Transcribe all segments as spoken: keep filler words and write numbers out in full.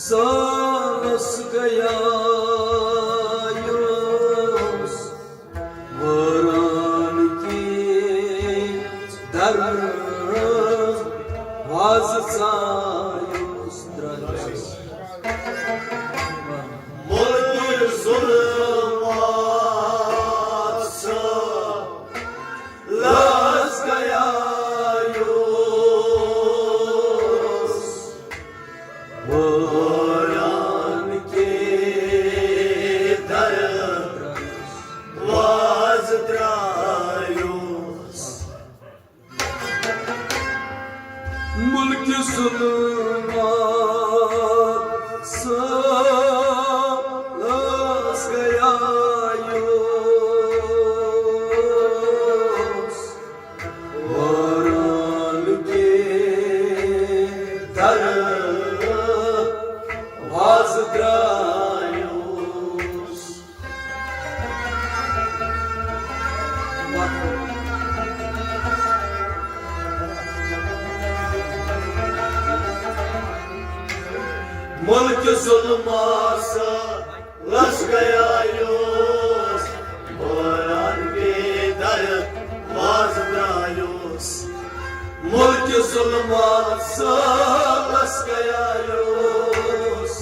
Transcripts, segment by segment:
سالس گیایوس وٲران کے دروازٕ ژایوس درٛایوس۔ مُلکہِ ظُلمات سا لس گیایوس وٲران کے دروازٕ درٛایوس۔ مُلکہِ ظُلمات سا لس گیایوس وٲران کے دروازٕ درٛایوس۔ مُلکہِ ظُلمات سا لس گیایوس وٲران کے دروازٕ درٛایوس۔ مُلکہِ ظُلمات سا لس گیایوس۔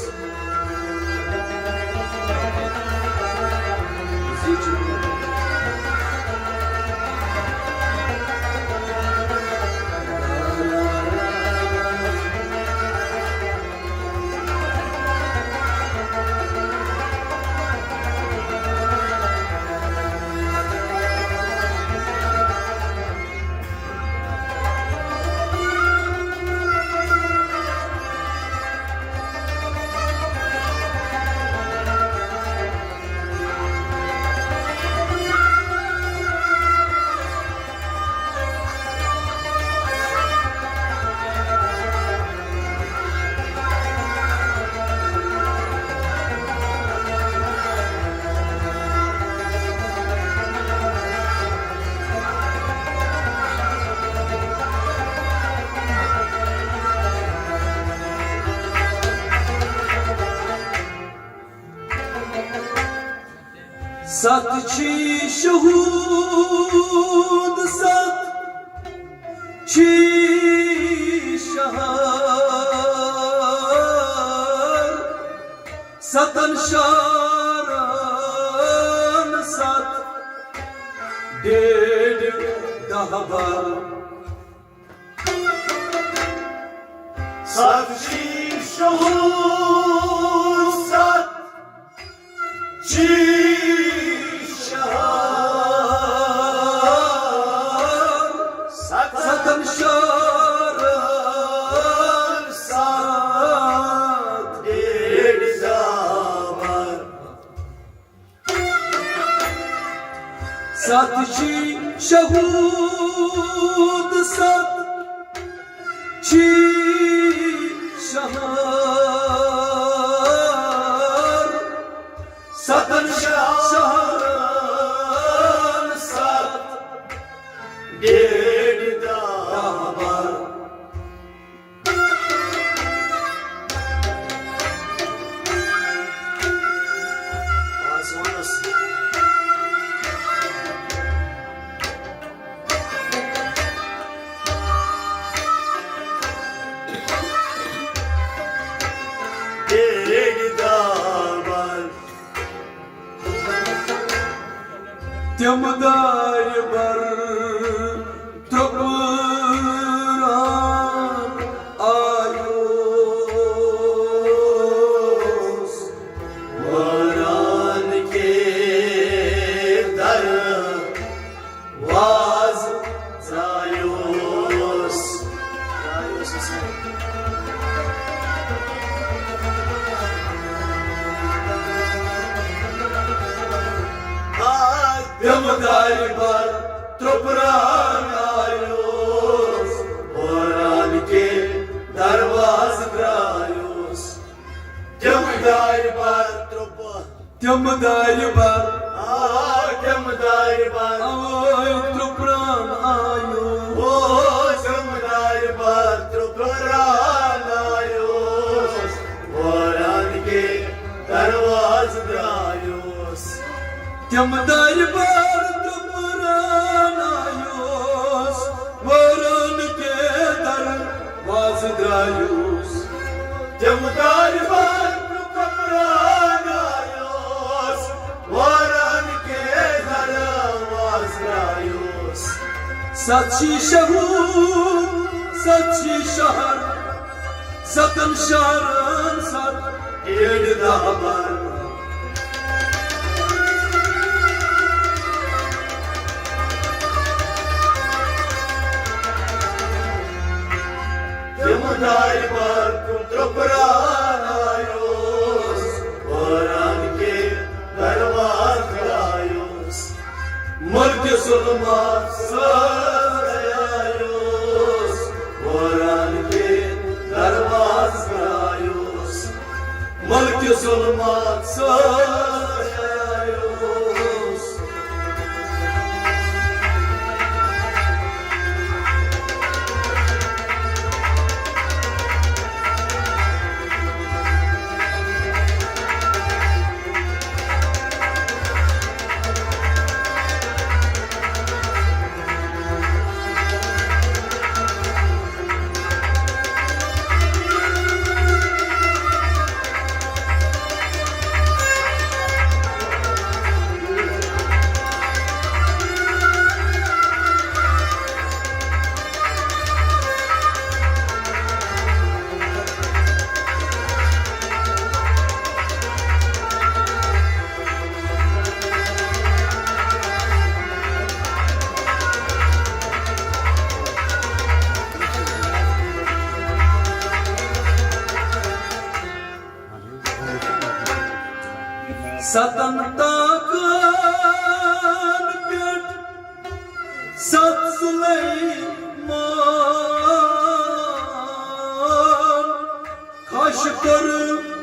ستھ چھی شہود، ستھ چھی شہر، ستن شہرن ستھ ڈیڈ دہبر۔ ستھ چھی شہود، ستھ چھی شہر، ستن شہرن ستھ ڈیڈ دہبر۔ ستھ چھی شہود، ستھ چھی شہر، ستن شہرن ستھ ڈیڈ دہبر۔ آز وَنس۔ ڈیڈ دہبر۔ تِم دارِ بر ترٛوپران آیوس، وٲران کے دروازٕ ژایوس۔ تِم دارِ بر ترٛوپران آیوس، وٲران کے دروازٕ درٛایوس۔ تِم دارِ بر ترٛوپران۔ تِم دارِ بر۔ آ، تِم دارِ بر۔ اوے ترٛوپران آیوس۔ او، تِم دارِ بر ترٛوپران آیوس۔ وٲران تِم دربار تہٕ پران آیوس، وٲران کے دروازٕ درٛایوس۔ تِم دربار تہٕ پران آیوس، وٲران کے دروازٕ درٛایوس۔ ستھ چھی شہر، ستھ چھی شہر، ستن شہرن ستھ ڈیڑھ دہبر۔ تِم دربار تہٕ پران آیوس، وٲران کے دروازٕ درٛایوس۔ ملکہِ ظلمت سۭتۍ آیوس، وٲران کے دروازٕ درٛایوس۔ ملکہِ ظلمت سۭتۍ آیوس۔ ستن تاکن پٮ۪ٹھ ست سلیمان، خش کر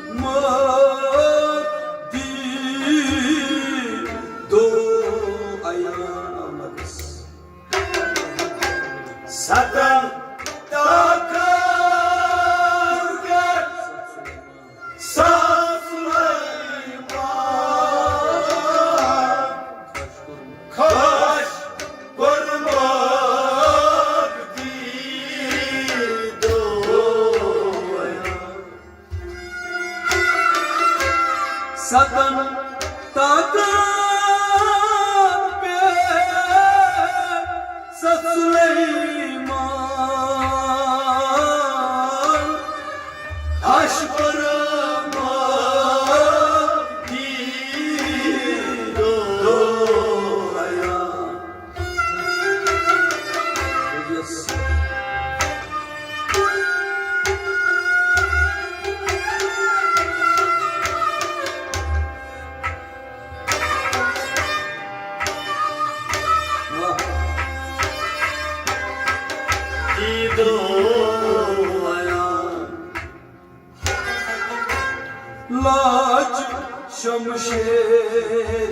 مدی دو ایان۔ ستن تاکن پٮ۪ٹھ ست سلیمان، خش کر مدی دو ایان۔ ستن تاکن پٮ۪ٹھ ست سلیمان، خش کر مدی دو ایان۔ لاچ شمشیر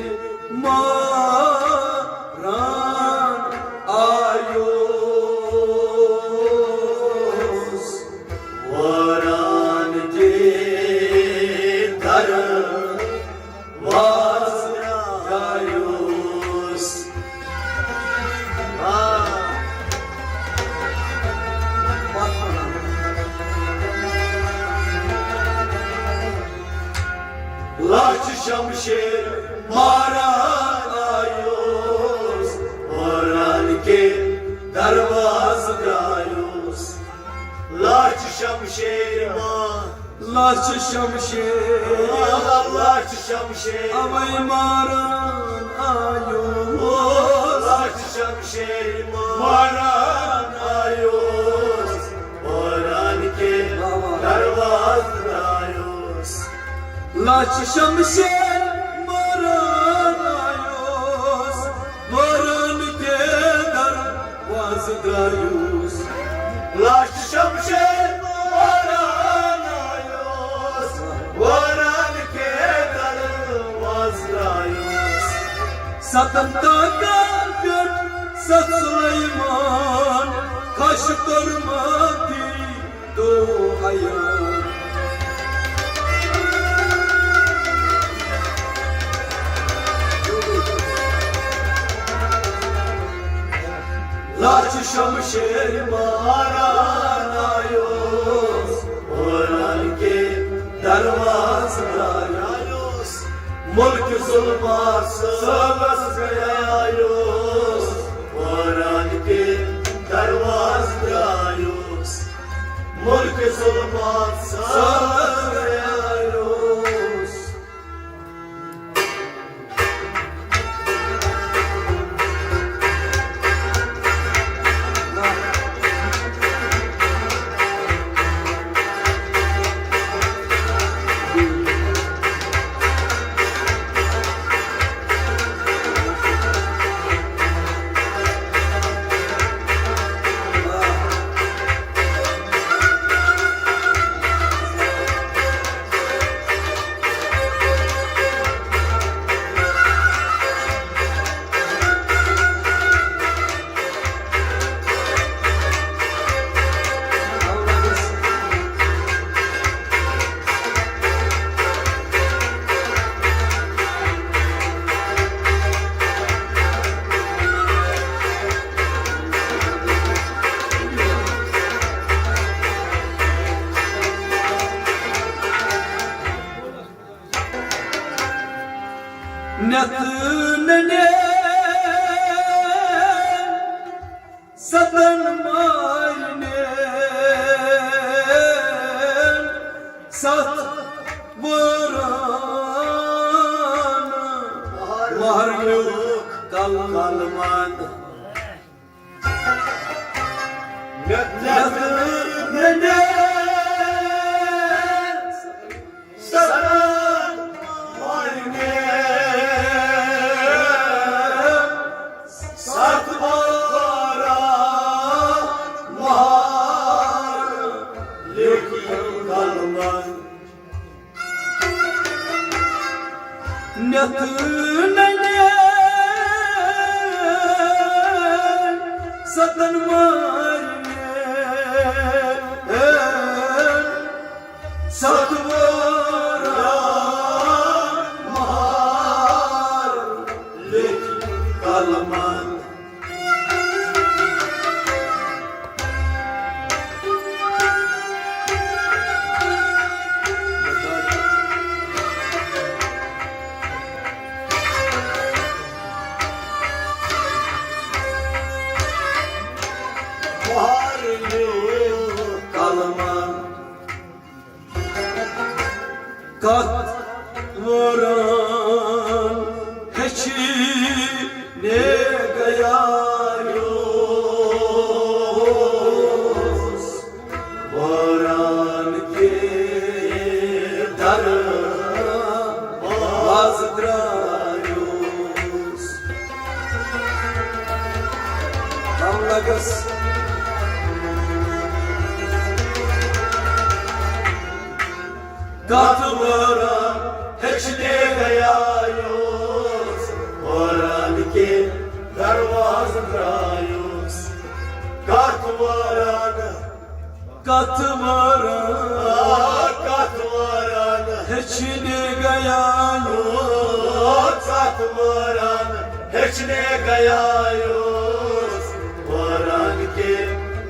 ماران آیوس، واران کے در واز آیوس۔ آ۔ لچھ شمشیر ماران آیوس، واران کے دروازٕ درٛایوس۔ لچھ شمشیر ما، لچھ شمشیر، لچھ شمشیر اوے ماران آیوس۔ لچھ شمشیر ماران آیوس، واران کے دروازٕ درٛایوس۔ لچھ شمشیر ماران آیوس، واران کے دروازٕ درٛایوس۔ لچھ شمشیر واران آیوس، واران کے دروازٕ درٛایوس۔ ستن تاکن پٮ۪ٹھ ست سلیمان، خش کر مدی دو ایان۔ ملک ظلمات سالس گیایوس، واران کے دروازٕ درٛایوس۔ ملک ظلمات سالس گیایوس۔ نتھ ننے ستن مارنے ست وران مہرنیُک کلمن۔ نتھ ننے ستن مارنے ست وران مہر لیکھ کلمن۔ کتھ وران ہیچھنے گیایوس، وران کے در واز درٛایوس۔ Hum lags. کتھ وران ہیچھنے گیایوس، وران کے دروازٕ درٛایوس۔ کتھ وران، کتھ وران، آ، کتھ وران ہیچھنے گیایوس۔ کتھ وران ہیچھنے گیایوس، وران کے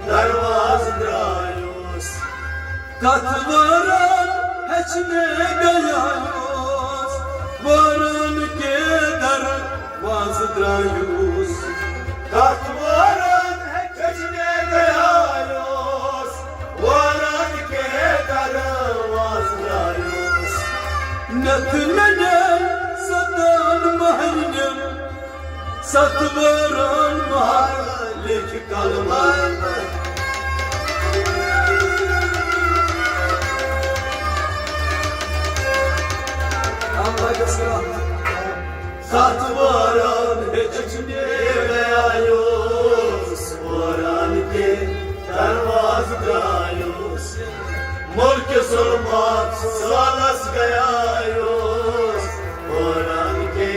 دروازٕ درٛایوس۔ کتھ وران ہیچھنے گیایوس، وران کے دروازٕ درٛایوس۔ کتھ وران ہیچھنے گیایوس، وران کے دروازٕ درٛایوس۔ نتھ ننے ستن مہرنیُک ست وران مہر لیکھ کلمن۔ ست وران ہیچھنے گیایوس، وران کے دروازٕ درٛایوس۔ ملک ظلمات سالس گیایوس، وران کے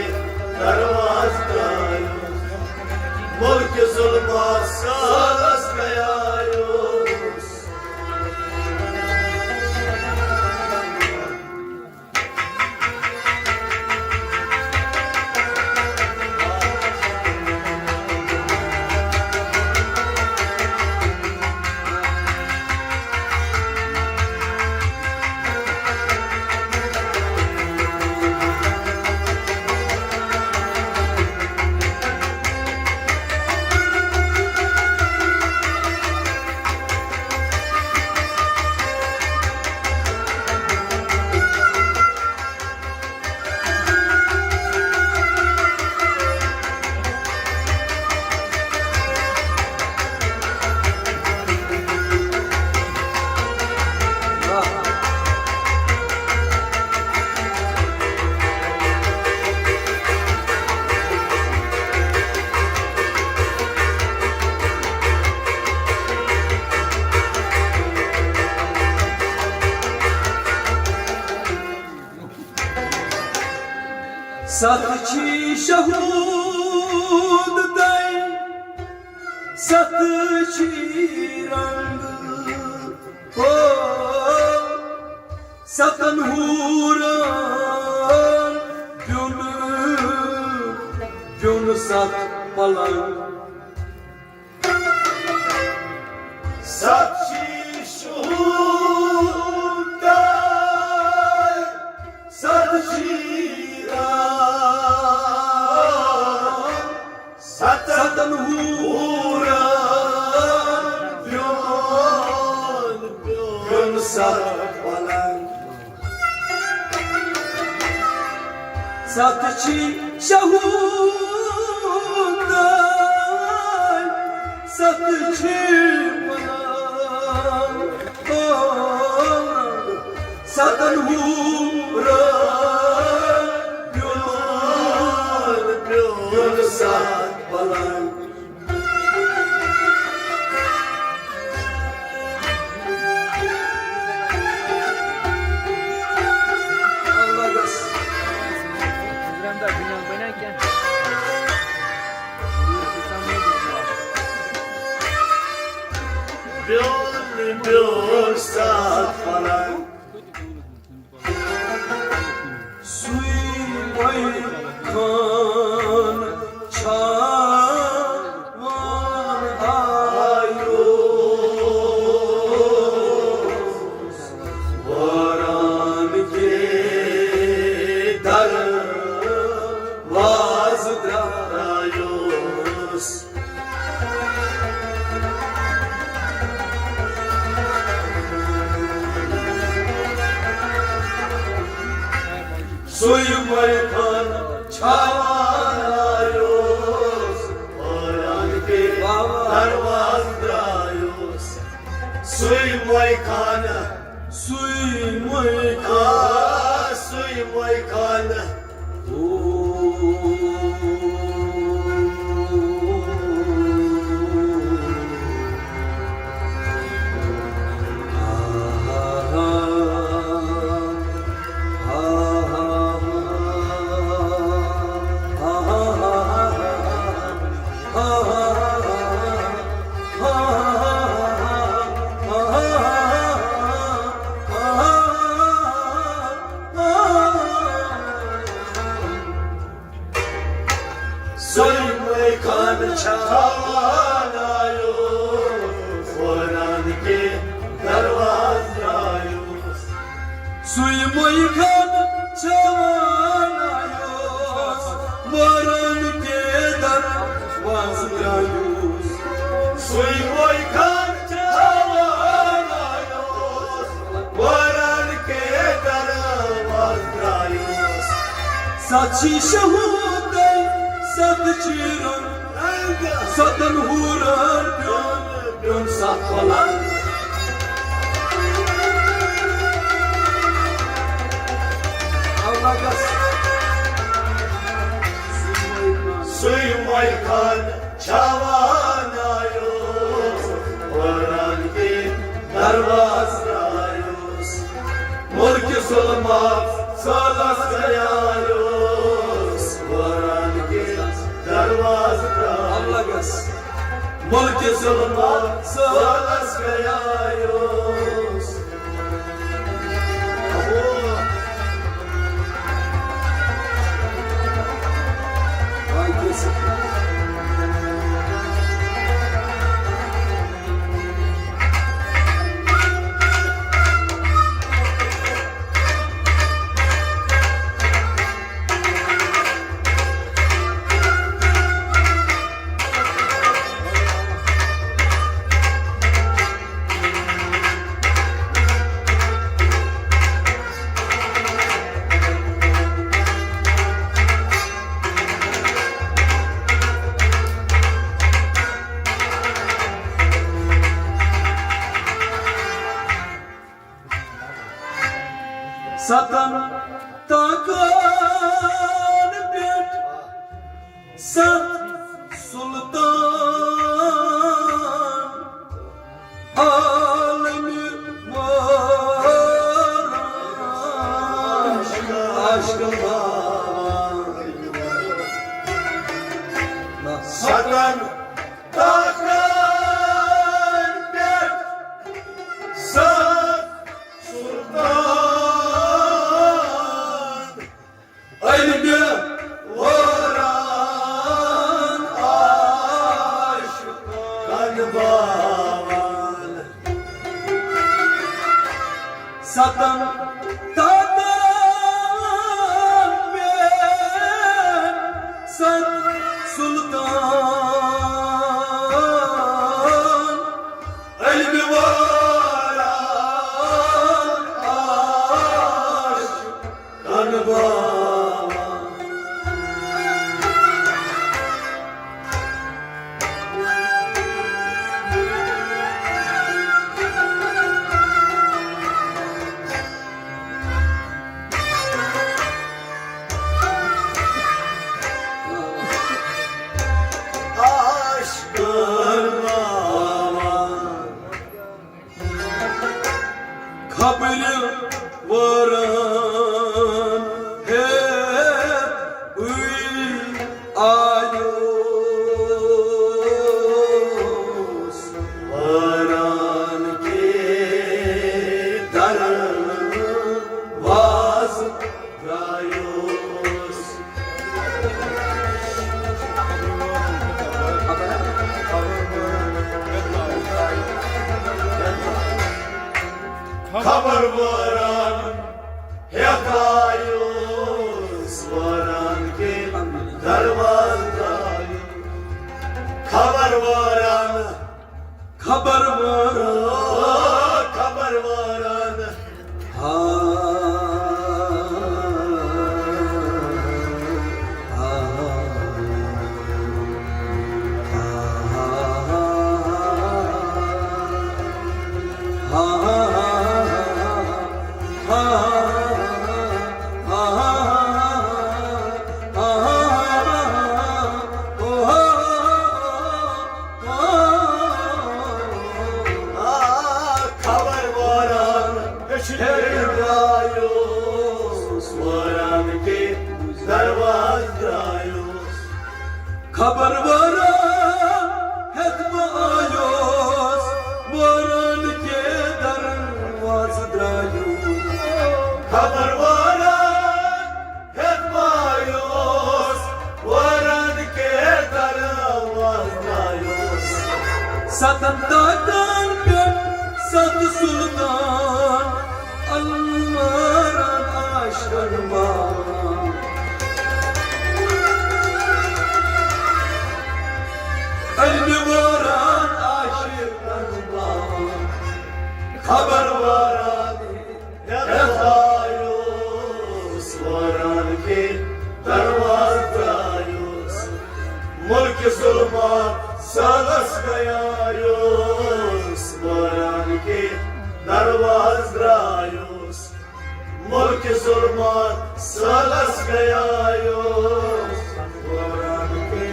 دروازٕ درٛایوس۔ ملک ظلمات سالس گیایوس۔ ستھ چھی شہود تَے، ستھ چھی رنگ، او، ستن حورن پیوٚن، پیوٚن ستھ پلنگ۔ ستھ چھی شہود تَے، ستھ چھی رنگ، ستن حورن پیوٚن، پیوٚن ستھ پلنگ۔ ستھ چھی شہود تَے، ستھ چھی پلنگ۔ او، ستن حورن پیوٚن، پیوٚن ستھ پلنگ۔ بیول بیول ستھ پلنگ۔ سُے مٔہۍ خان چھاوان آیو، واران کے دروازٕ درٛایوس۔ سُے مٔہۍ خان چھاوان آیوس، واران کے دروازٕ درٛایوس۔ سُے مٔہۍ خان، سُے مٔہۍ خان، آ، سُے مٔہۍ خان۔ سُے مٔہۍ خان چھاوان آیو، واران کے دروازٕ درٛایوس۔ سُے مٔہۍ خان چھاوان آیو، واران کے دروازٕ درٛایوس۔ سُے مٔہۍ خان چھاوان آیو، واران کے دروازٕ درٛایوس۔ ستھ چھی شہود تَے، ستھ چھی رنگ، ستن حورن پیوٚن، پیوٚن ستھ پلنگ۔ سُے مٔہۍ خان چھاوان آیوس، واران کے دروازٕ درٛایوس۔ مُلکہِ ظُلمات سٲلس گٔیایوس، واران کے دروازٕ درٛایوس۔ مُلکہِ ظُلمات سٲلس گٔیایوس۔ ستن تاکن پٮ۪ٹھ ستھ سلطان عالمِ واران عاشق بابا۔ ستن تاتن پہ ست سلطان۔ علمِ واران آش کن باوان۔ آش کن باوان۔ خبرِ واران ہیتھ بہٕ آیوس، واران کے دروازٕ درایوس۔ خبر واران ہیتھ آیوس، واران کے دروازٕ درایوس۔ خبر واران، خبر واران، خبر واران۔ ہا، ہا، ہا، ہا، ہا۔ خبر واران ہیتھ درایوس، واران کے دروازٕ درایوس۔ خبر واران ہیتھ بہٕ آیوس، واران کے دروازٕ درایوس۔ خبر واران ہیتھ بہٕ آیوس، واران کے دروازٕ درایوس۔ ستن تاتن پہ ست سلطان، علمِ واران آش کن باوان۔ علمِ واران آش کن باوان۔ خبر واران ہیتھ آیوس، واران کے دروازٕ درایوس۔ ملکِ ظلمات سالس گیایوس، واران کے دروازٕ درایوس۔ ملکِ ظلمات سالس گیایوس، واران کے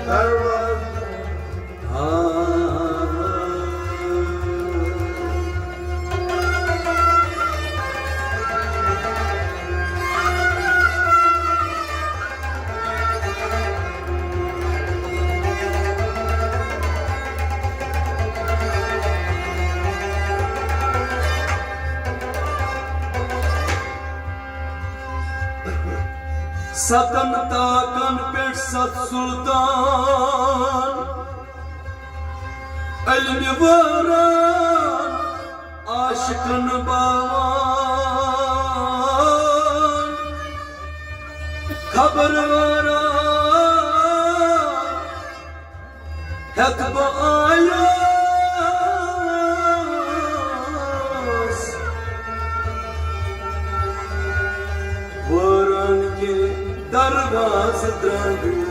دروازٕ درایوس۔ ستن تاکن پٮ۪ٹھ ست سلطان، علمِ واران آش کن باوان۔ خبر واران ہیتھ بہٕ آیوس، واران کے دروازٕ درایوس۔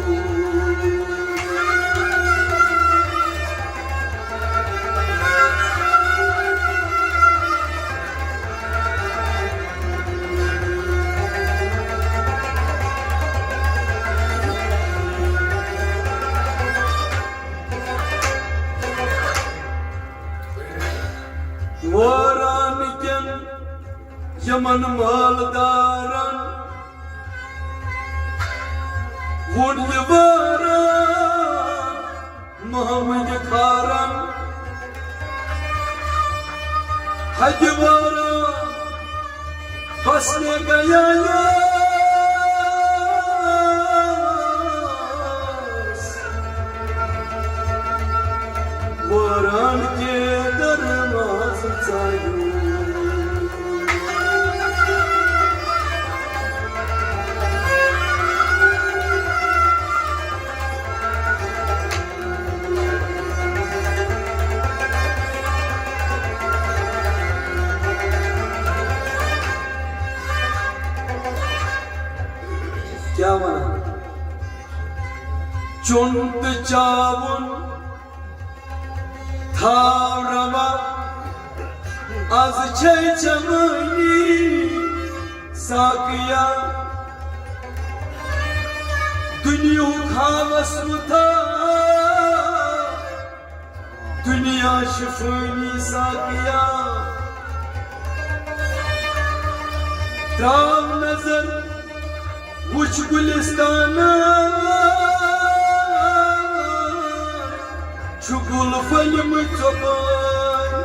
واران کٮ۪ن یِمن مالدارن ووٚن یہِ واران محمد خارن، ہتہِ واران بسنے گیایوس۔ واران کے دروازٕ ژایوس۔ چون تہٕ چاوُن تھاو روا، از چھے جوانی ساقیا۔ دُنیہُک ہاوس مُتھا، دُنیا چھِ فٲنی ساقیا۔ تراو نظر، وٕچھ گُلِستانہ، چھُ گُل پھٔلمٕتۍ ژۄپٲرۍ۔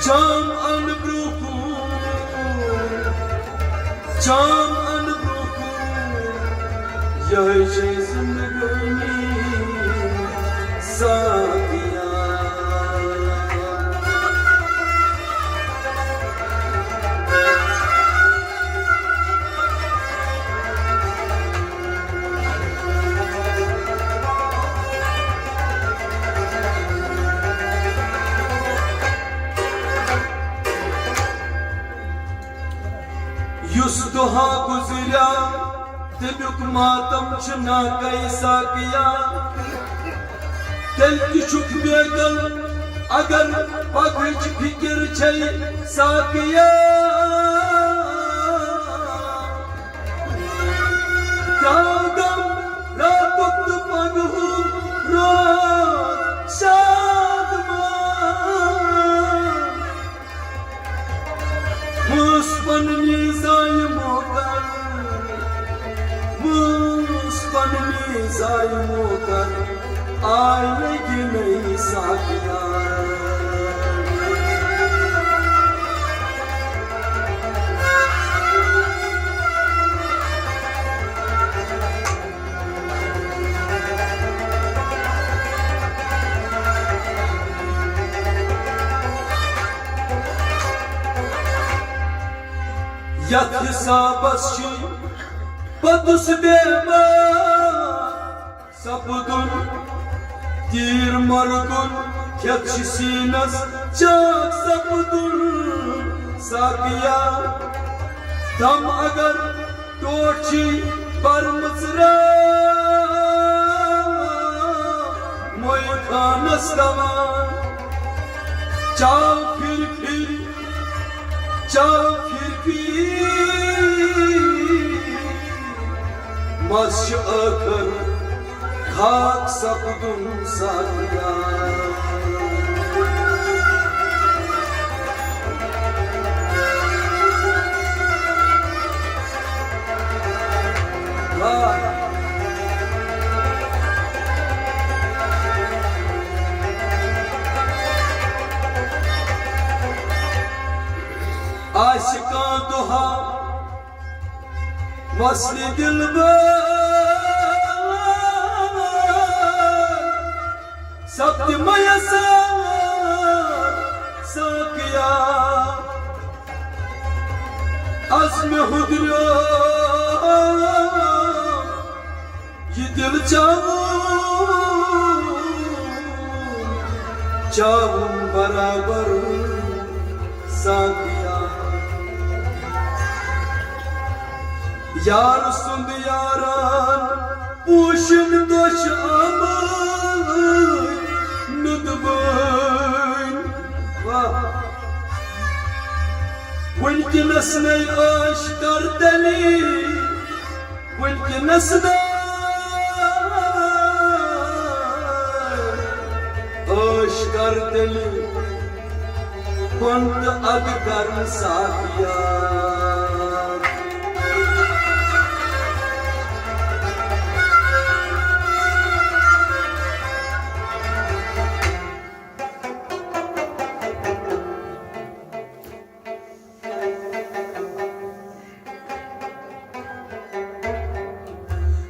چام اَن برٛونٛہہ کُن، چام اَن برٛونٛہہ کُن، یِہوٚے چھے زندگٲنی ساقیا۔ یُس دۄہا گُزریٛا، تَمیُک ماتم چھُ ناکے ساقیا۔ تیٚلہِ تہِ چھُکھ بیقل، اگر پگہٕچ فِکر چھے ساقیا۔ ترٛاو غم راتُک تہٕ پگہُک روز شادمان۔ وٕچھ پننی زایہِ موکل، وٕچھ پننی زایہِ موکل، آے لگہِ نٔے ساقیا۔ یتھ حسابس چھُ پوٚتُس بے مار سپدُن، تیٖر مرگُن کھٮ۪تھ چھُ سیٖنس چاک سپدُن۔ ساقیا، دم اگر ٹوٹھ چھِ پرمٕژ را موے خانس دوان۔ چاو پھِرِ پھِرِ، چاو پھِرِ پھِرِ، مس چھُ ٲخر خاک سپدُن ساقیا۔ آسہِ کانٛہہ دۄہا وصلِ دِلبر سپدِ میسر ساقیا۔ از مےٚ ہُدریو یہِ دِل چاوُن، چاوُن برابر ساقیا۔ یار سُنٛد یاران پوشن دۄہ چھِ آمٕتۍ نُدبٲنۍ۔ واہ۔ وٕنکیٚنس نے عٲش کر تیٚلہِ، وٕنکیٚنس نے عٲش کر تیٚلہِ، پن تہٕ ادٕ کرن ساقیا۔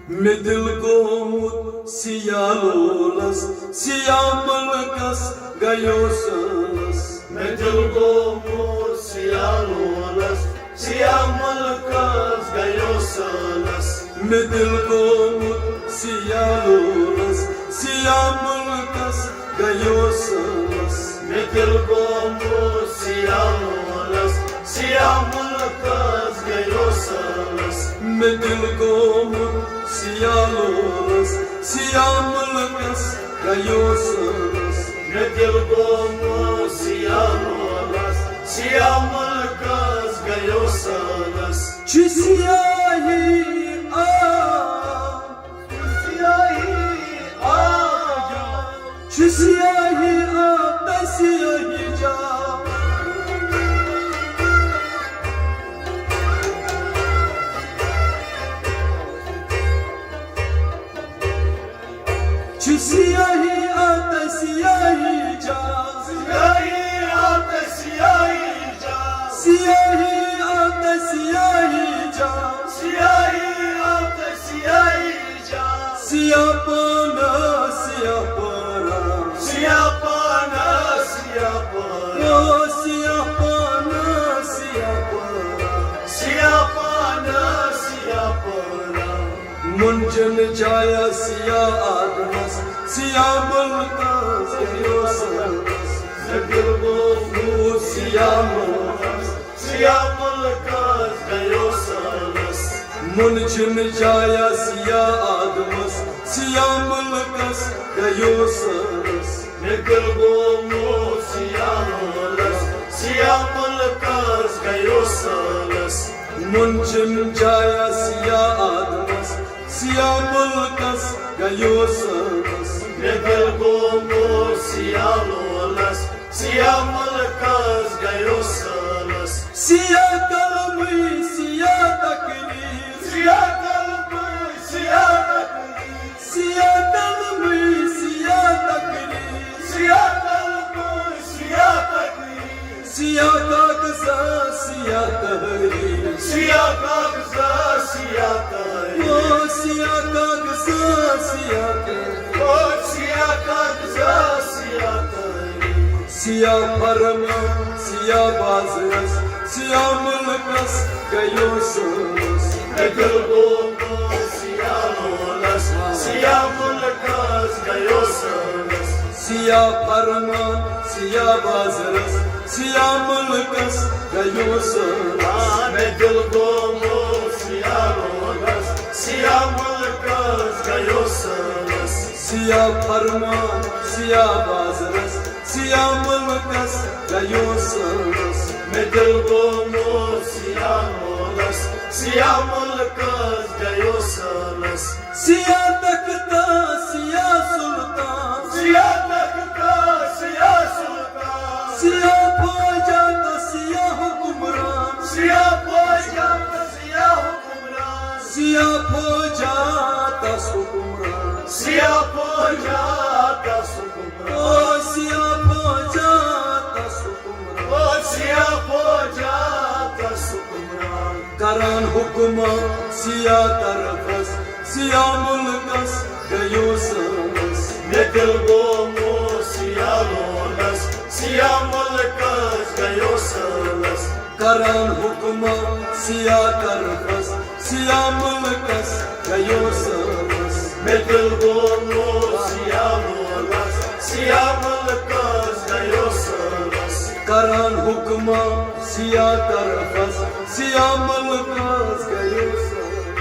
مےٚ دِل گوٚمُت سیاہ لولس، سیاہ ملکس گیو سٲلس۔ مےٚ دِل گوٚمُت سیاہ لولس، سیاہ ملکس گیو سٲلس۔ مےٚ دِل گوٚمُت سیاہ لولس، سیاہ ملکس گیو سٲلس۔ مےٚ دِل گوٚمُت سیاہ لولس، سیاہ ملکس گیو سٲلس۔ مےٚ دِل گوٚمُت سیاہ لولس، سیاہ ملکس گیو سٲنس۔ مےٚ دِل گوٚو موسیا لولس، سیاہ ملکس گیو سٲنس۔ چھِ سیاہی آ، چھِ سیاہی آ، چھِ سیاہی آ، تہٕ سیاہی جا۔ چھِ سیاہی آ تہٕ سیاہی جا۔ سیاہی آ تہٕ سیاہی جا۔ سیاہی آ تہٕ سیاہی جا۔ سیاہی آ تہٕ سیاہی جا۔ سیاہ پانہ، سیاہ پانہ۔ سیاہ پانہ، سیاہ پانہ۔ او سیاہ پانہ، سیاہ پانہ۔ سیاہ پانہ، سیاہ پانہ۔ منجم جایا سیاہ آدمس، سیاہ ملکس گیو سٲنس۔ مےٚ دِل گوٚو موسیا لولس، سیاہ ملکس گیو سٲنس۔ منجم جایا سیاہ آدمس، سیاہ ملکس گیو سٲنس۔ مےٚ دِل گوٚو موسیا لولس، سیاہ ملکس گیو سٲنس۔ منجم جایا سیاہ آدمس، سیاہ ملکس گیو سٲنس۔ مےٚ دِل گوٚو موسیا لولس، سیاہ ملکس گیو سٲنس۔ سیاہ قلمٕے سیاہ تقریر۔ سیاہ قلمٕے سیاہ تقریر۔ سیاہ قلمٕے سیاہ تقریر۔ سیاہ قلمٕے سیاہ تقریر۔ سیاہ کاغذہ سیاہ تحریر۔ سیاہ کاغذہ سیاہ تحریر۔ او سیاہ کاغذہ سیاہ تحریر۔ او سیاہ کاغذہ سیاہ تحریر۔ سیاہ فرمان، سیاہ بازرس، سیاہ ملکس گیو سٲنس۔ مےٚ دِل گوٚو موسیا لولس، سیاہ ملکس گیو سٲنس۔ سیاہ فرمان، سیاہ بازرس، سیاہ ملکس گیو سٲنس۔ آ، مےٚ دِل گوٚو موسیا لولس، سیاہ ملکس گیو سٲنس۔ سیاہ فرمان، سیاہ بازرس، سیاہ ملکس گیو سٲنس۔ مےٚ دِل گوٚو موسیا لولس، سیاہ ملکس گیو سٲنس۔ سیاہ تختہ سیاہ سلطان۔ سیاہ تختہ سیاہ سلطان۔ سیاہ فوجہ تہٕ سیاہ حکمران۔ سیاہ فوجہ تہٕ سیاہ حکمران۔ سیاہ فوجہ تس حکمران۔ سیاہ فوجہ تس حکمران۔ او سیاہ فوجہ تس حکمران۔ او سیاہ فوجہ تس حکمران۔ کران حکمہ سیاہ طرفس، سیاہ ملکس گیو سٲنس۔ مےٚ دِل گوٚو موسیا لولس، سیاہ ملکس گیو سٲنس۔ کران حکمہ سیاہ طرفس، سیاہ ملکس گیو سٲنس۔ مےٚ دِل گوٚو موسیا لولس، سیاہ ملکس گیو سٲنس۔ کران حکمہ سیاہ طرفس، سیاہ ملکس گیو سٲنس۔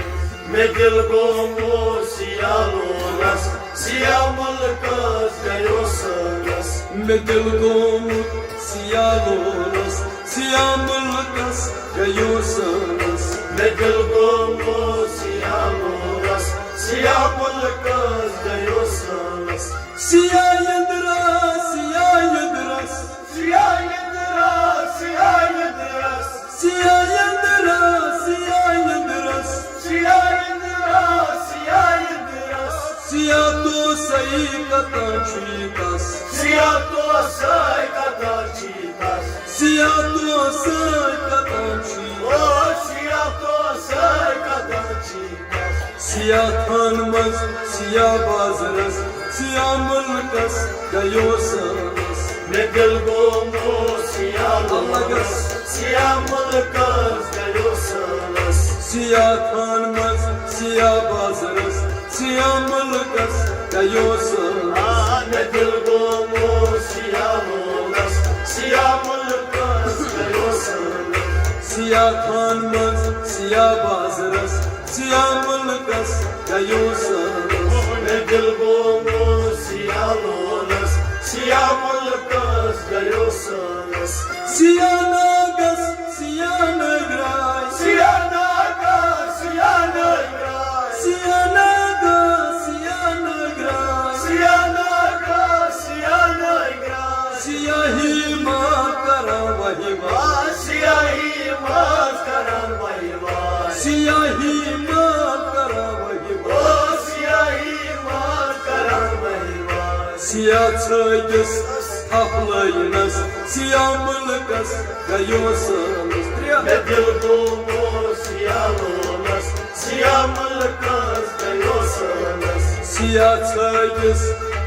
مےٚ دِل گوٚو موسیا لولس، سیاہ ملکس گیو سٲنس۔ مےٚ دِل گوٚمُت سیاہ لولس، سیاہ ملکس گیو سٲنس۔ مےٚ دِل گوٚو موسیا لولس، سیاہ ملکس گیو سٲنس۔ سیاہ یندرا، سیاہ یندرس۔ سیاہ یندرا، سیاہ یندرس۔ سیاہ یندرا، سیاہ یندرس۔ سیاہ یندرا، سیاہ یندرس۔ سیاہ تو سہی کتاں چھُ یہِ کس۔ سیاہ تو سہی کتاں چھُ یہِ کس۔ سیاہ تو سہی کتاں چھُ یہِ کس۔ او سیاہ تو سہی کتاں چھُ یہِ کس۔ سیاہ تھان منٛز، سیاہ بازرس، سیاہ ملکس گیو سٲنس۔ مےٚ دِل گوٚو موسیا لولس، سیاہ ملکس گیو سٲنس۔ سیاہ تھان منٛز، سیاہ بازرس، سیاہ ملکس گیو سٲنس۔ آ، مےٚ دِل گوٚو موسیا لولس، سیاہ ملکس گیو سٲنس۔ سیاہ تھان منٛز، سیاہ بازرس، سیاہ مُلکس گیو سٲنس۔ مےٚ دِل گوٚو سیاہ لونس، سیاہ مُلکس گیو سٲنس۔ سیاہ ناگس، سیاہ نٲگراے۔ سیاہ ناگس، سیاہ نٲگراے۔ سیاہ ناگس، سیاہ نٲگراے۔ سیاہ ناگس، سیاہ نٲگراے۔ سیاہی ما کران وہی وہی۔ سیاہی ما کران وہی وہی۔ سیاہی ما کران وہی وہی۔ او سیاہی ما کران وہی وہی۔ سیاہ ژھٲگِس تھپھ لٲینس، سیاہ مُلکس گیو سٲنس۔ ترٛےٚ۔ مےٚ دِل گوٚو سیاہ لونس، سیاہ مُلکس گیو سٲنس۔ سیاہ ژھٲگِس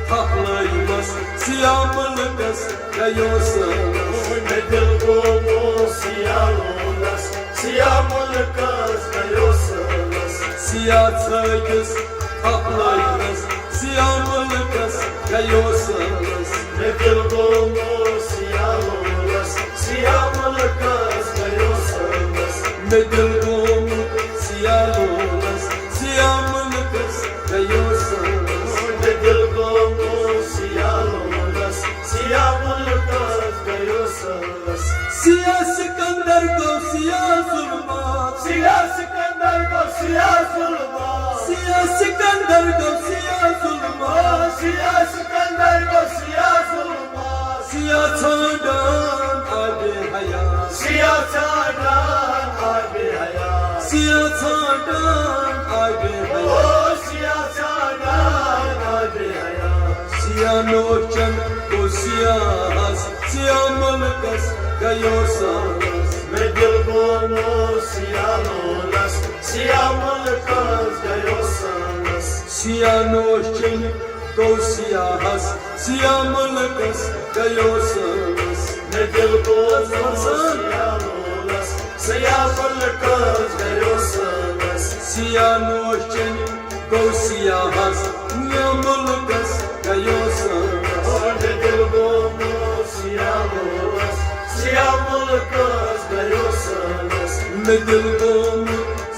تھپھ لٲینس، سیاہ مُلکس گیو سٲنس۔ مےٚ دِل گوٚو سیاہ لونس، سیاہ مُلکس گیو سٲنس۔ سیاہ ژھٲگِس تھپھ لٲینس، سیاہ مُلکس گیو سٲنس۔ مےٚ دِل گوٚو سیاہ لونس، سیاہ مُلکس گیو سٲنس۔ مےٚ دِل گوٚو سیاہ لونس، سیاہ مُلکس گیو سٲنس۔ مےٚ دِل گوٚو سیاہ لونس، سیاہ مُلکس گیو سٲنس۔ سیاہ سکندر گوٚو سیاہ ظلمات۔ سیاہ سکندر گوٚو سیاہ ظلمات۔ سیاہ سکندر گوٚو سیاہ ظلمات۔ سیاہ سکندر گوٚو سیاہ ظلمات۔ سیاہ ژھانڈان آبِ حیات۔ سیاہ ژھانڈان آبِ حیات۔ سیاہ ژھانڈان آبِ حیات۔ او سیاہ ژھانڈان آبِ حیات۔ سیاہ نوچن گوٚو سیاہس، سیاہ مُلکس گیو سٲنس۔ مےٚ دِل گوٚو سیاہ لونس، سیاہ مُلکس گیو سٲنس۔ سیاہ نوچن گوٚو سیاہس، سیاہ مُلکس گیو سٲنس۔ مےٚ دِل گوٚو سیاہ لونس، سیاہ مُلکس گیو سٲنس۔ سیاہ نوچن گوٚو سیاہس، سیاہ مُلکس گیو سٲنس۔ مےٚ دِل گوٚو سیاہ لونس، سیاہ مُلکس گیو سٲنس۔ مےٚ دِل گوٚو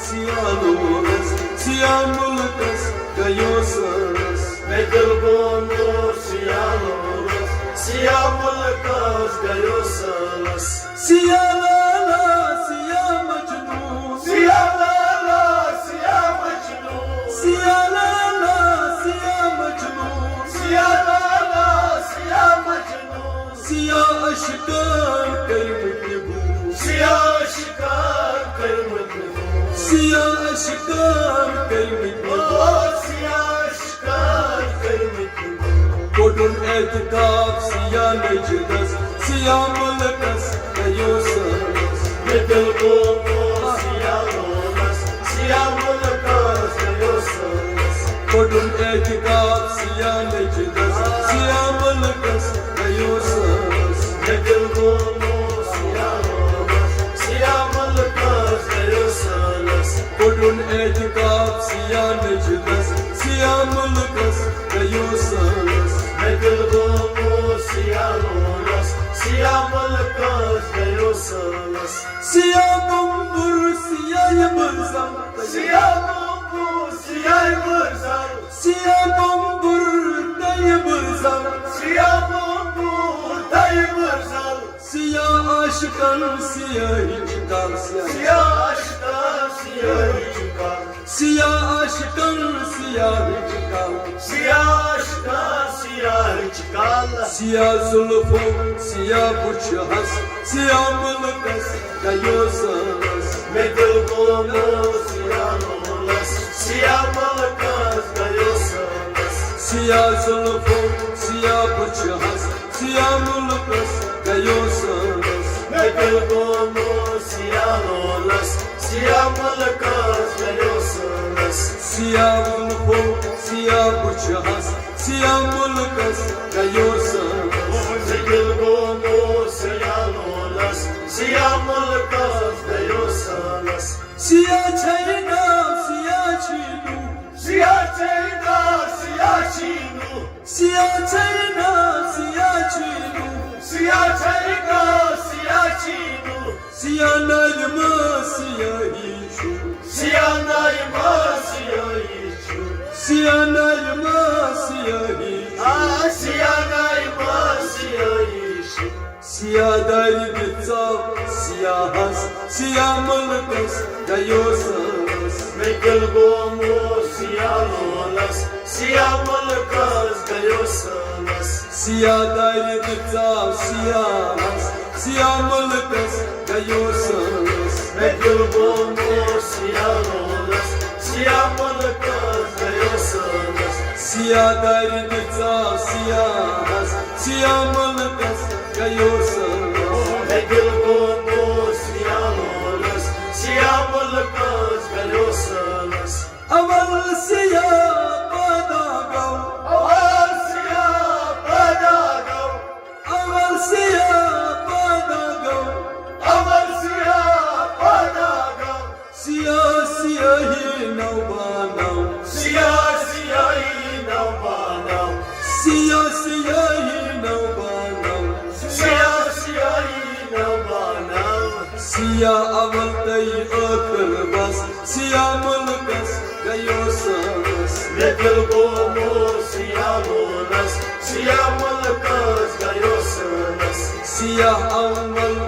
سیاہ لونس، سیاہ مُلکس گیو سٲنس۔ مےٚ دِل گوٚو سیاہ لونس، سیاہ مُلکس گیو سٲنس۔ سیاہ لالا، سیاہ مجنون۔ سیاہ لالا، سیاہ مجنون۔ سیاہ لالا، سیاہ مجنون۔ سیاہ لالا، سیاہ مجنون۔ سیاہ عشقن کٔرمٕتۍ نبوٗ۔ سیاہ عشقن کٔرمٕتۍ نبوٗ۔ سیاہ عشقن کٔرمٕتۍ نبوٗ۔ او سیاہ عشقن کٔرمٕتۍ نبوٗ۔ کوٚڑُن اعتکاف سیاہ نجدس، سیاہ مُلکس گیو سٲنس۔ مےٚ دِل گوٚو سیاہ لونس، سیاہ مُلکس گیو سٲنس۔ کوٚڑُن اعتکاف سیاہ نجدس، سیاہ مُلکس گیو سٲنس۔ مےٚ دِل گوٚو سیاہ لونس، سیاہ مُلکس گیو سٲنس۔ کوٚڑُن اعتکاف سیاہ نجدس، سیاہ مُلکس گیو سٲنس۔ مےٚ دِل گوٚو سیاہ لونس، سیاہ مُلکس گیو سٲنس۔ سیاہ بمبر، سیاہ بزم۔ سیاہ بمبر، سیاہ بزم۔ سیاہ بمبر، تیہِ بزم۔ سیاہ بمبر، تیہِ بزم۔ سیاہ عاشقن سیاہٕچ کل۔ سیاہ عاشقن سیاہٕچ کل۔ سیاہ عاشقن سیاہٕچ کل۔ سیاہ عاشقن سیاہٕچ کل۔ سیاہ زلفو سیاہ بُچھِ ہس، سیاہ مُلکس گیو سٲنس۔ مےٚ دِل گوٚو سیاہ لونس، سیاہ مُلکس گیو سٲنس۔ سیاہ زلفو سیاہ بُچھِ ہس، سیاہ مُلکس گیو سٲنس۔ مےٚ دِل گوٚو سیاہ لونس، سیاہ مُلکس گیو سٲنس۔ سیاہ زلفو سیاہ بُچھِ ہس، سیاہ مُلکس گیو سٲنس۔ مےٚ دِل گوٚو سیاہ لونس، سیاہ مُلکس گیو سٲنس۔ سیاہ چھے ناو، سیاہ چھی نوٗ۔ سیاہ چھے ناو، سیاہ چھی نوٗ۔ سیاہ چھے ناو، سیاہ چھی نوٗ۔ سیاہ چھے ناو، سیاہ چھی نوٗ۔ سیاہ نارِ ما سیاہی چھُ۔ سیاہ نارِ ما سیاہی چھُ۔ سیاہ نارِ ما سیاہی چھُ۔ آ، سیاہ نارِ ما سیاہی چھُ۔ سیاہ دارِ دِژاو سیاہس، سیاہ مُلکس گیو سٲس۔ مےٚ دِل گوٚو موس سیاہ لولس، سیاہ مُلکس گیو سٲس۔ سیاہ دارِ دِژاو سیاہس، سیاہ مُلکس گیو سٲس۔ مےٚ دِل گوٚو موس سیاہ لولس، سیاہ مُلکس گیو سٲس۔ سیاہ دارِ دِژاو سیاہس، سیاہ مُلکس گیو سٲس۔ مےٚ دِل گوٚو موس سیاہ لولس، سیاہ مُلکس گیو سٲس۔ اول سیاہ پٲدٕ گوٚو۔ اول سیاہ پٲدٕ گوٚو۔ اول سیاہ پٲدٕ گوٚو۔ اول سیاہ پٲدٕ گوٚو۔ سیاہ سیاہی نو بناو۔ سیاہ سیاہی نو بناو۔ سیاہ سیاہی نو بناو۔ سیاہ سیاہی نو بناو۔ سیاہ اول تہٕ ٲخٕر بس۔ سیاہ مُلکس گیو سٲس۔ مےٚ دِل گوٚو موس سیاہ لولس، سیاہ مُلکس گیو سٲس۔ سیاہ اول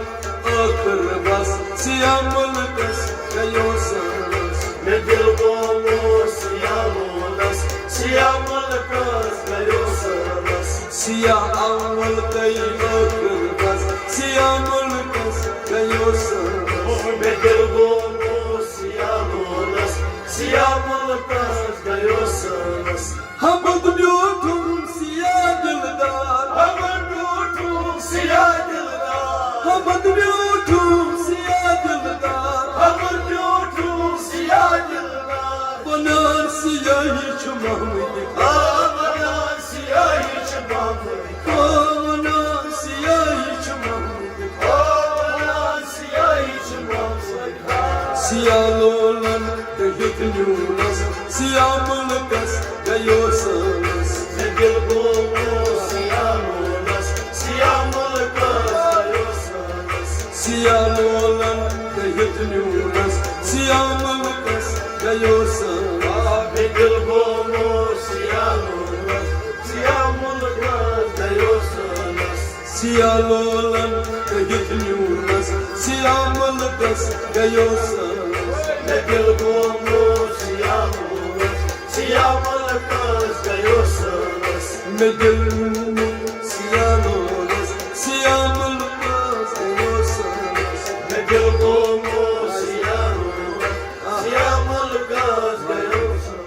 ٲخٕر بس، سیاہ مُلکس گیو سٲس۔ مےٚ دِل گوٚو موس سیاہ لولس، سیاہ مُلکس گیو سٲس۔ سیاہ اول تہٕ ٲخٕر بس، سیاہ مُلکس گیو سٲس۔ مےٚ دِل گوٚو موس سیاہ لولس، سیاہ مُلکس گیو سٲس۔ حمد بیوٗٹھُم سیاہ دِلدار۔ حمد بیوٗٹھُم سیاہ دِلدار۔ حمد بیوٗٹھُم سیاہ دِلدار۔ حمد بیوٗٹھُم سیاہ دِلدار۔ ونان سیاہی چھُ محمد۔ آ، ونان سیاہی چھُ محمد۔ آ، ونان سیاہی چھُ محمد۔ آ، ونان سیاہی چھُ محمد۔ سیاہ لولن دٔہِتھ نیوٗلس، سیاہ مُلکس گیو سٲس۔ مےٚ دِل گوٚو سیاہ لولس، سیاہ مُلکس گیو سٲس۔ سیاہ لولن دٔہِتھ نیوٗلس، سیاہ مُلکس گیو سٲس۔ مےٚ دِل گوٚو سیاہ لولس، سیاہ مُلکس گیو سٲس۔ سیاہ لولن دٔہِتھ نیوٗلس، سیاہ مُلکس گیو سٲس۔ مےٚ دِل گوٚو موس سیاہ لولس، سیاہ مُلکس گیو سٲس۔ مےٚ دِل گوٚو سیاہ لولس، سیاہ مُلکس گیو سٲس۔ مےٚ دِل گوٚو موس سیاہ لولس، سیاہ مُلکس گیو سٲس۔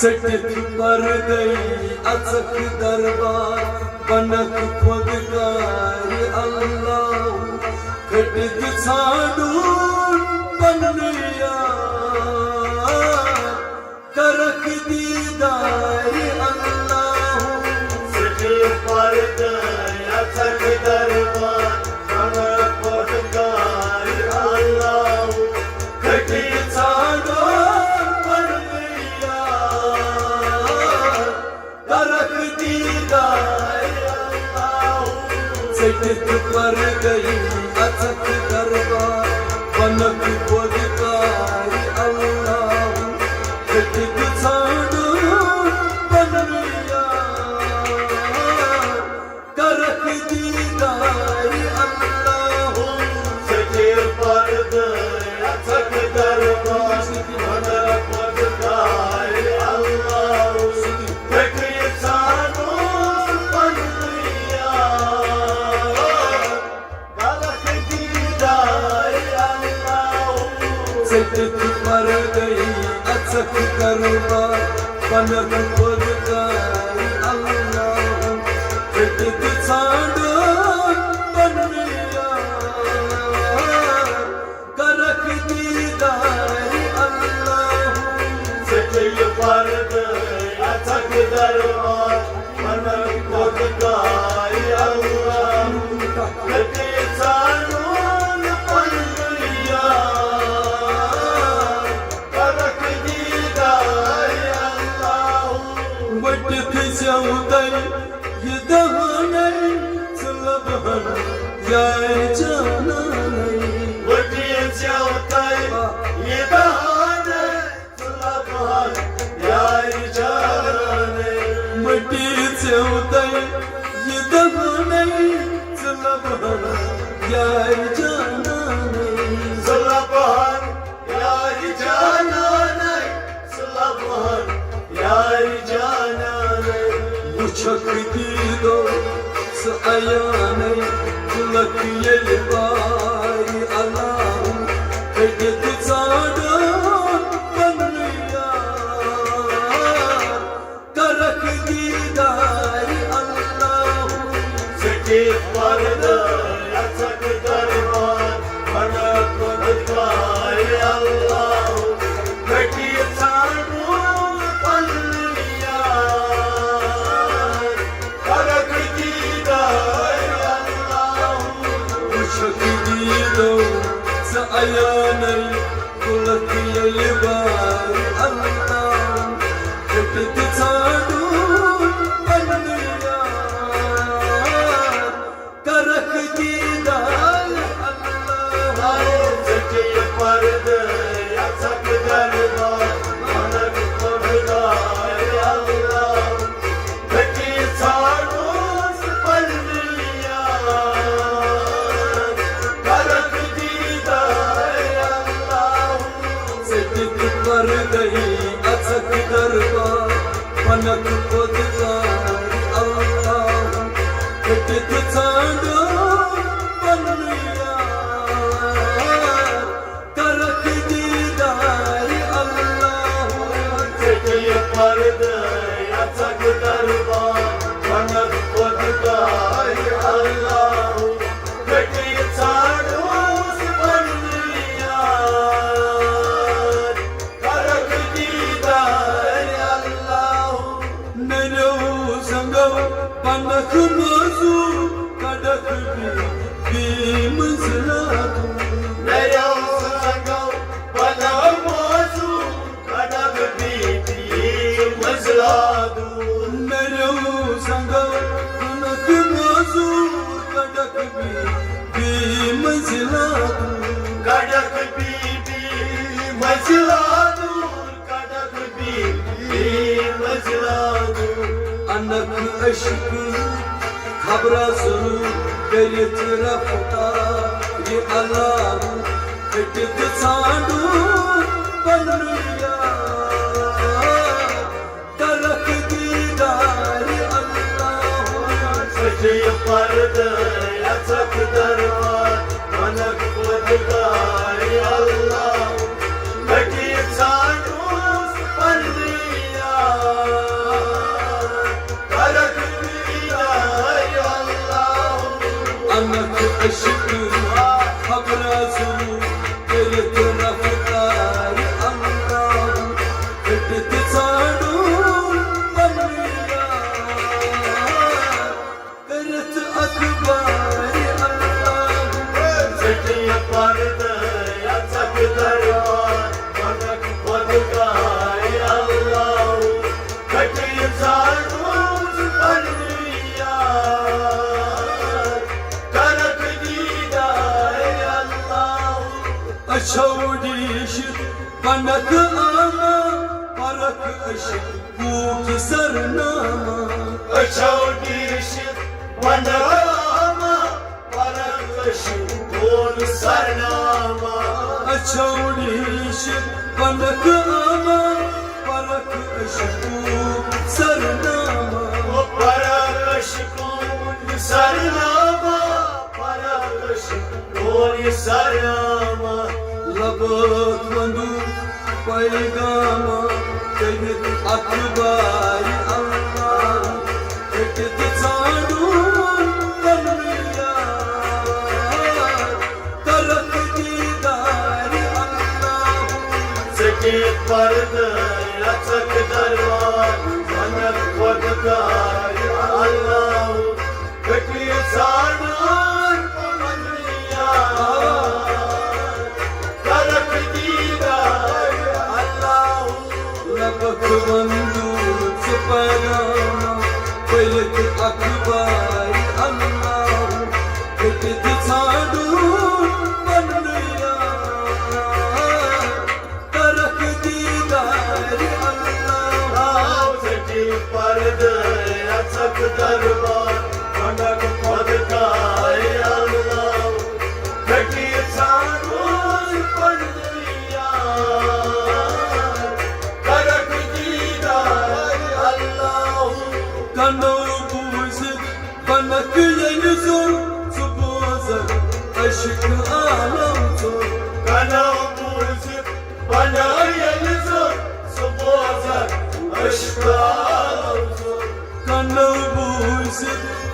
ژٔٹِتھ پردے اژکھ دربار، بنکھ خۄد کارِ اللہ، کھٔٹِتھ ژھانٛڈُن پنُن یار۔ کرکھ دیدار اللہ۔ سجل پردے اژکھ دربار، بنکھ خۄد کارِ اللہ، کھٔٹِتھ ژھانٛڈُن پنُن یار۔ کرکھ دیدار اللہ۔ ژٔٹِتھ پردے اژکھ دربار، بنکھ خۄد کارِ اللہ، کھٔٹِتھ ژھانٛڈُن پنُن یار۔ کرکھ دیدار اللہ۔ ژٔٹِتھ پردے اژکھ دربار، بنکھ خۄد کارِ اللہ، کھٔٹِتھ ژھانٛڈُن پنُن یار۔ کرکھ دیدار اللہ۔ ژٔٹِتھ پردے اژکھ دربار، بنکھ خۄد کارِ اللہ، یارِ جانانَے۔ مٔٹی ژےٚ تَے یہِ دہانَے، ژٕ لَبہٕ ہَن یارِ جانانَے۔ مٔٹی ژےٚ تَے یہِ دہانَے، ژٕ لَبہٕ ہَن یارِ جانانَے۔ ژٕ لَبہٕ ہَن یارِ جانانَے، ژٕ لَبہٕ ہَن یارِ جانانَے۔ وٕچھَکھ دیٖدو ژٕ عیانَے، تُلَکھ ییٚلہِ بارِ علاوٕ، کھٔٹِتھ ژھانٛڈَن پَنُن یار۔ کَرَکھ دیٖدارِ اللہُ۔ ژٔٹِتھ پردٕ اَژَکھ دربار، وَنَکھ خۄدایہِ اللہُ۔ کھٔٹِتھ ژھانٛڈُن پَنُن یار۔ کَرَکھ دیٖدارِ اللہُ۔ وٕچھَکھ دیٖدو ژٕ عیانَے، تُلَکھ ییٚلہِ بارِ اللہُ، کھٔٹِتھ ژھانٛڈُن پَنُن یار۔ کَرَکھ دیٖدارِ اللہُ۔ ژٔٹِتھ پردٕ اَژَکھ دربار، وَنَکھ خۄدایہِ اللہُ۔ کھٔٹِتھ ژھانٛڈُن پَنُن یار۔ کَرَکھ دیٖدارِ اللہُ۔ ژٔٹِتھ پردَے اَژَکھ دربار، وَنَکھ خۄدایہِ اللہُ۔ کھٔٹِتھ ژھانٛڈُن پَنُن یار۔ کَرَکھ دیٖدارِ اللہُ۔ ژٔٹِتھ پردَے اَژَکھ دربار، وَنَکھ خۄدایہِ اللہُ۔ کھٔٹِتھ ژھانٛڈُن پَنُن یار۔ کَرَکھ دیٖدارِ اللہُ۔ نَریو زنٛگو بَنَکھ موضوٗع، کَڑَکھ بی بی منٛزلاتُک۔ نَریو زنٛگو بَنَکھ موضوٗع، کَڑَکھ بی بی منٛزلاتُک۔ نَریو زنٛگو بَنَکھ موضوٗع، کَڑَکھ بی بی منٛزلاتُک۔ کَڑَکھ بی بی منٛزلاتُک۔ کَڑَکھ بی بی منٛزلاتُک۔ اَنَکھ عشقہٕ خبرا ضروٗر کٔرِتھ رفتارِ اللہُ۔ کھٔٹِتھ ژھانٛڈُن پَنُن یار۔ کَرَکھ دیٖدارِ اللہُ۔ ژٔٹِتھ پردَے اَژَکھ دربار، وَنَکھ خۄدایہِ اللہُ۔ کھٔٹِتھ ژھانٛڈُن پَنُن یار۔ کَرَکھ دیٖدارِ اللہُ۔ اَنَکھ عشقہٕ خبرا ضروٗر کٔرِتھ رفتارِ اللہُ۔ کھٔٹِتھ ژھانٛڈُن پَنُن یار۔ کٔرِتھ اخبارِ اللہُ۔ ژٔٹِتھ پردَے اَژَکھ دربار، وَنَکھ خۄدایہِ اللہُ۔ کھٔٹِتھ ژھانٛڈُن پَنُن یار۔ کَرَکھ دیٖدارِ اللہُ۔ أچھو ڈیٖشِتھ بَنَکھ آما، پَرَکھ عشقُک سرنامہ۔ أچھو ڈیٖشِتھ بَنَکھ آما، پَرَکھ عشقُک سرنامہ۔ أچھو ڈیٖشِتھ بَنَکھ آما، پَرَکھ عشقُک سرنامہ۔ او پَرَکھ عشقُک سرنامہ، پَرَکھ عشقُک سرنامہ۔ لَبَکھ وَنٛدُن پیغامہ، کٔرِتھ اخبارِ اللہُ۔ کھٔٹِتھ ژھانٛڈُن پَنُن یار۔ کَرَکھ دیٖدارِ اللہُ۔ ژٔٹِتھ پردَے اَژَکھ دربار، وَنَکھ خۄدایہِ اللہُ۔ کھٔٹِتھ ژھانٛڈُن پَنُن یار۔ کَرَکھ دیٖدارِ اللہُ۔ لَبَکھ وَنٛدُن پیغامہ، پٔرِتھ اخبارِ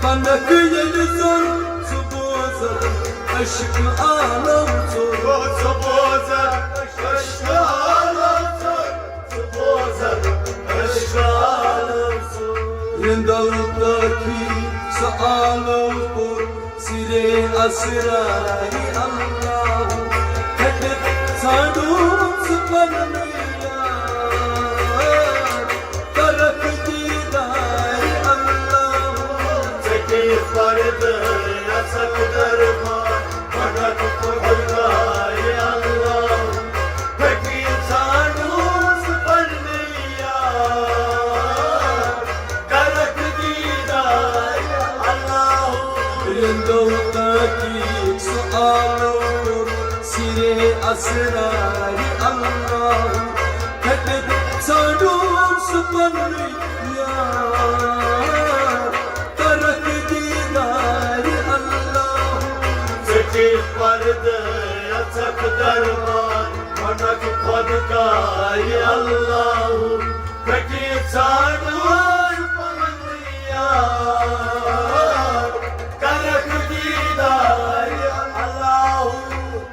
پنکھ ییٚلہِ زن ژٕ بوزکھ، عشق عالم ژوٚل۔ ژٕ بوزکھ، عشق عالم ژوٚل۔ ژٕ بوزکھ، عشق عالم ژوٚل۔ رِندو تاکی سُہ عالم کوٚر سِرے اسرارِ اللہ۔ کھٔٹِتھ ژھانٛڈُن سُہ پننُے یار، کرکھ دیدار اللہ۔ ژٔٹِتھ پردٕ اژکھ دربار، وَنکھ خۄدایہِ اللہ۔ کھٔٹِتھ ژھانٛڈُن سُہ پننُے یار، کرکھ دیدار اللہ۔ رِندو تاکی سُہ عالم کوٚر سِرے اسرارِ اللہ۔ کھٔٹِتھ ژھانٛڈُن سُہ پننُے یار، کرکھ دیدار اللہ۔ ژٔٹِتھ پردٕ اژکھ دربار، وَنکھ خۄدایہِ اللہ۔ کھٔٹِتھ ژھانٛڈُن پننُے یار، کرکھ دیدار اللہ۔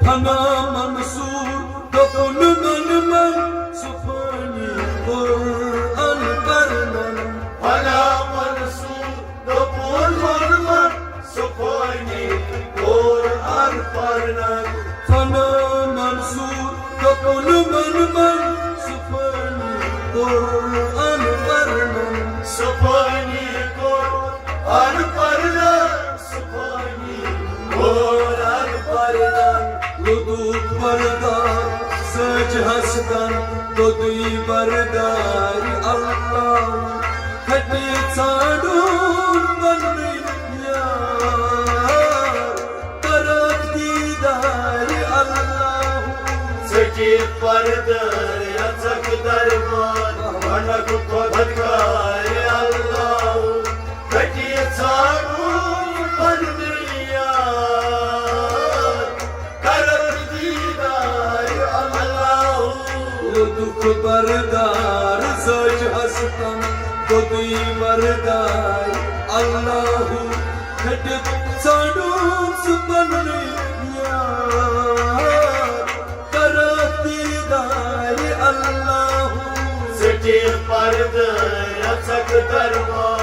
فنا منصور دوٚپُن من من سُہ فٲنی قرآن پرنن۔ فنا منصور دوٚپُن من من سُہ فٲنی قرآن پرنن۔ فنا منصور دوٚپُن من من سُہ فٲنی قرآن پرنن۔ سُہ فٲنی قرآن پرنن۔ سُہ فٲنی قرآن پرنن۔ لطف بردار سچ ہستن، دودی بردار اللہ۔ کھٔٹِتھ ژھانٛڈُن پننُے یار، کرکھ دیدار اللہ۔ ژٔٹِتھ پردٕ اژکھ دربار، وَنکھ خۄدایہِ اللہ۔ کھٔٹِتھ ژھانٛڈُن پننُے یار، کرکھ دیدار اللہ۔ لطف بردار سچ ہستن، دودی بردار اللہ۔ کھٔٹِتھ ژھانٛڈُن سُہ پننُے یار، کرکھ دیدار اللہ۔ ژٔٹِتھ پردٕ اژکھ دربار،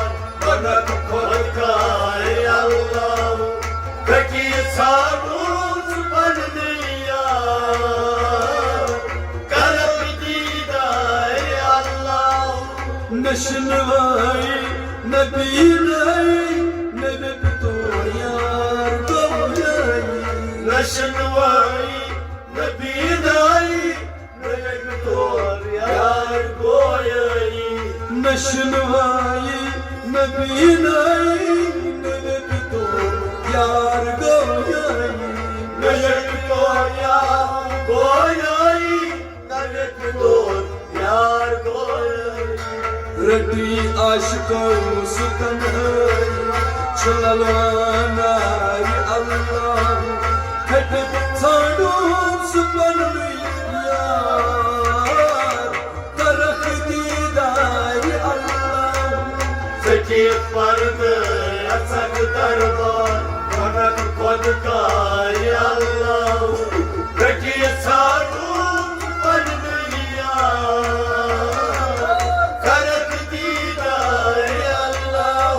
وَنکھ خۄدایہِ اللہ۔ کھٔٹِتھ ژھانٛڈُن سُہ پننُے یار، کرکھ دیدار اللہ۔ نہ شنوایی، نہ بینایی، نہ ویٚپہِ تور یار گویایی۔ نہ شنوایی، نہ بینایی، نہ ویٚپہِ تور یار گویایی۔ نہ شنوایی، نہ بینایی، نہ ویٚپہِ تور یار گویایی۔ نہ ویٚپہِ تور یار گویایی۔ رٹی عاشقو سُہ تنہٲیی، چھُ للواناے اللہ۔ کھٔٹِتھ ژھانٛڈُن سُہ پننُے یار، کرکھ دیدار اللہ۔ ژٔٹِتھ پردٕ اژکھ دربار، وَنکھ خۄدایہِ اللہ۔ رٹِتھ ژھانٛڈُن پننُے یار، کرکھ دیدار اللہ۔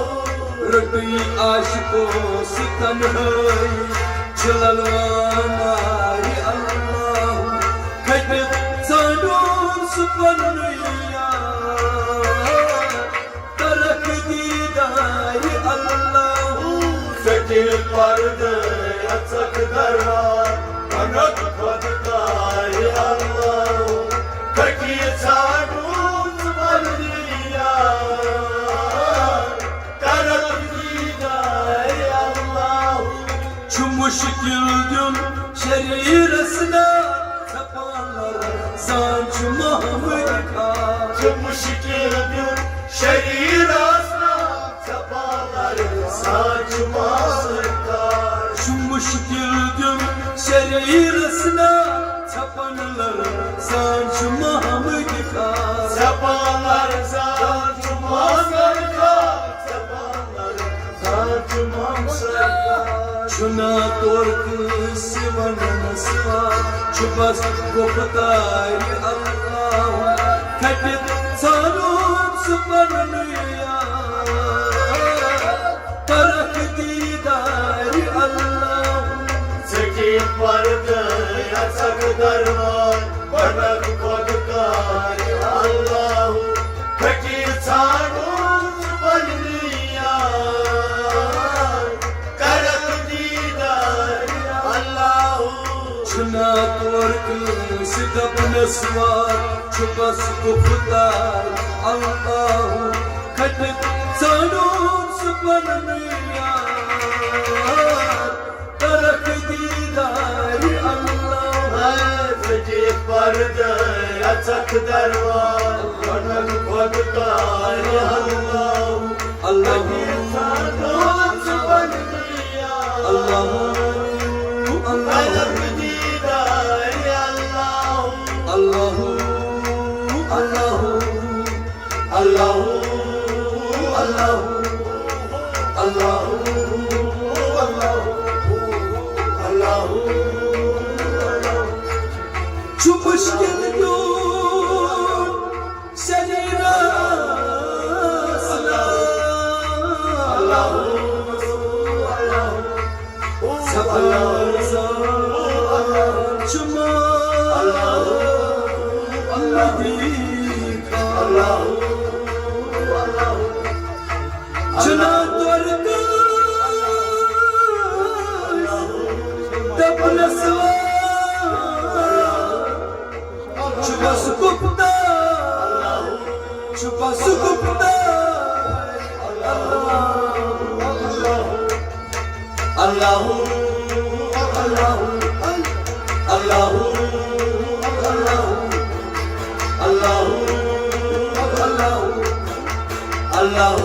رٹی عاشقو سُہ تنہٲیی، چھُ للواناے اللہ۔ کھٔٹِتھ ژھانٛڈُن سُہ پننُے یار، کرکھ دیدار اللہ۔ ژٔٹِتھ پردٕ اژکھ دربار، وَنکھ خۄدایہِ اللہ۔ کھٔٹِتھ ژھانٛڈُن پننُے یار، کرکھ دیدار اللہ۔ چھُ مُشکِل دیُن شریرس ناو، ژھٮ۪پان لرزان چھُ محمد خان۔ چھُ مُشکِل دیُن شریرس ناو، ژھٮ۪پان لرزان چھُ محمد خان۔ چھُ مُشکِل دیُن شریرس ناو، ژھٮ۪پان لرزان چھُ محمد خان۔ ژھٮ۪پان لرزان چھُ محمد خان۔ ژھٮ۪پان لرزان چھُنا تورٕ کٲنٛسہِ وننس وار، چھُ بس گُپتارِ اللہ۔ کھٹِتھ ژھانڈُن سُہ پنُن یار، کرکھ دیدارِ اللہ۔ ژٔٹِتھ پردٕ اژکھ دربار، بنکھ خۄدکارِ اللہ۔ کھٹِتھ ژھانڈُن سُہ پنُن یار، کرکھ دیدارِ اللہ۔ چھُنا تورٕ کٲنٛسہِ دپنس وار، چھُ بس گُپتارِ اللہ۔ کھٹِتھ ژھانڈُن سُہ پنُن یار، کرکھ دیدارِ اللہ۔ ہے ژٔٹِتھ پردٕ اژکھ دربار، بنکھ خۄدکارِ اللہ۔ اللہ۔ اللہ۔ اللہ۔ اللہ۔ اللہ۔ اللہ۔ اللہ۔ اللہ۔ اللہ۔ اللہ۔ اللہ۔ چھُ مُشکِل دیُن سریٖرس۔ اللہ۔ چھُ مدیٖنہ۔ چھُنا تورٕ کٲنٛسہِ دپنس وار، چھُ بس گُپتار، چھُ بس گُپتار۔ اللہ۔ اللہ۔ اللہ۔ اللہ۔ اللہ۔ اللہ۔ اللہ۔